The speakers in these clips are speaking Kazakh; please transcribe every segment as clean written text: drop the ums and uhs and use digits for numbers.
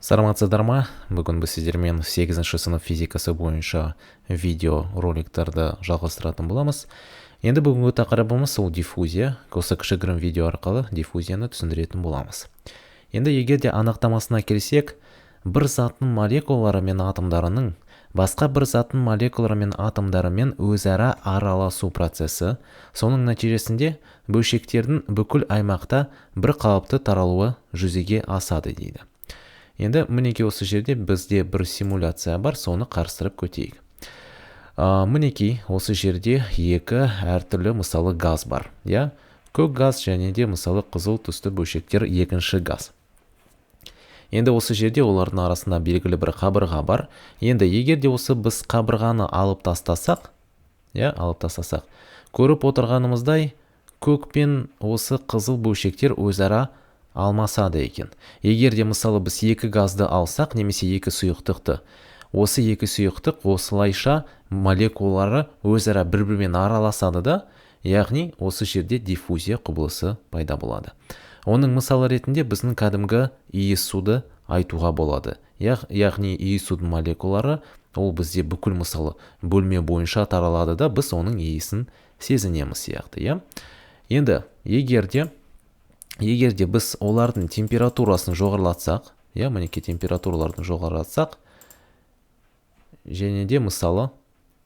Саламатсыздар ма? Бүгін біз сіздермен 8 сынып физикасы бойынша видео роликтерді жалғастыратын боламыз. Енді бүгінгі тақырыбымыз ол диффузия. Осы кішігірім видео арқылы диффузияны түсіндіретін боламыз. Енді егер де анықтамасына келсек, бір заттың молекулалары мен атомдарының басқа бір заттың молекулалары мен атомдарымен өзара араласу процесі, соның нәтижесінде бөлшектердің бүкіл аймақта бір қалыпты таралуы жүзеге асады дейді. Енді мінекей осы жерде бізде бір симуляция бар, соны қарастырып көтейік. Мінекей осы жерде екі әртүрлі мысалы газ бар, иә? Көк газ және де мысалы қызыл түсті бөлшектер екінші газ. Енді осы жерде олардың арасында белгілі бір қабырға бар. Енді егер де осы біз қабырғаны алып тастасақ, иә, алып тастасақ, көріп отырғанымыздай көк пен осы қызыл бөлшектер өзара алмасады екен. Егер де мысалы біз екі газды алсақ, немесе екі сұйықтықты, осы екі сұйықтық осылайша молекулалары өзара бір-бірімен араласады да, яғни осы жерде диффузия құбылысы пайда болады. Оның мысалы ретінде біздің кәдімгі иіс суды айтуға болады. Яғни иіс судың молекулалары ол бізде бүкіл мысалы бөлме бойынша таралады да, біз оның иісін сезінеміз сияқты, иә? Енді егер де біз олардың температурасын жоғарылатсақ, иә, мінекей температураларын жоғарылатсақ, және де мысалы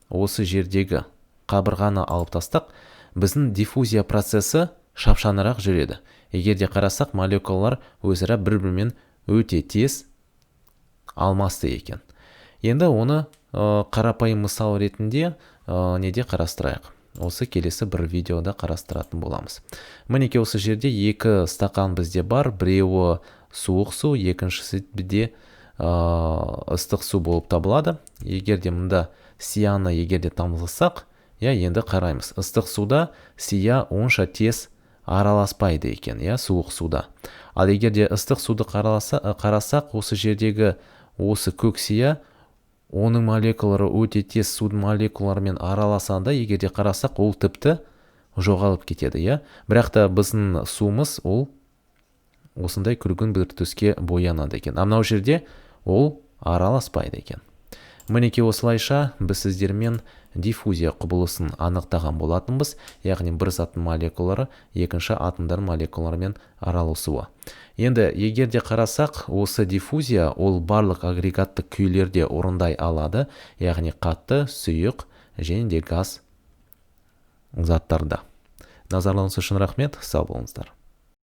осы жердегі қабырғаны алып тастақ, біздің диффузия процесі шапшаңырақ жүреді. Егер де қарасақ, молекулалар өзара бір-бірімен өте тез алмасты екен. Енді оны қарапайым мысал ретінде неде қарастырайық? Осы келесі бір видеода қарастыратын боламыз. Мінекей осы жерде екі стақан бізде бар. Біреуі суық су, екіншісі бізде ыстық су болып табылады. Егер де мында сияны егер де тамызсақ, иә, енді қараймыз. Ыстық суда сия онша тез араласпайды екен, иә, суық суда. Ал егер де ыстық суды қарасақ, осы жердегі осы көк сия, оның молекулалары өте тез судың молекулаларымен араласады. Егер де қарасақ, ол тіпті жоғалып кетеді, иә. Бірақ та біздің суымыз ол осындай күлгін бір түске боянады екен. А мынау жерде ол араласпайды екен. Мінекей осылайша біз сіздермен диффузия құбылысын анықтаған болатынбыз, яғни бір заттың молекулалары екінші атомдардың молекулаларымен араласуы. Енді егер де қарасақ, осы диффузия ол барлық агрегаттық күйлерде орындай алады, яғни қатты, сұйық және де газ заттарда. Назарларыңыз үшін рахмет, сау болыңыздар.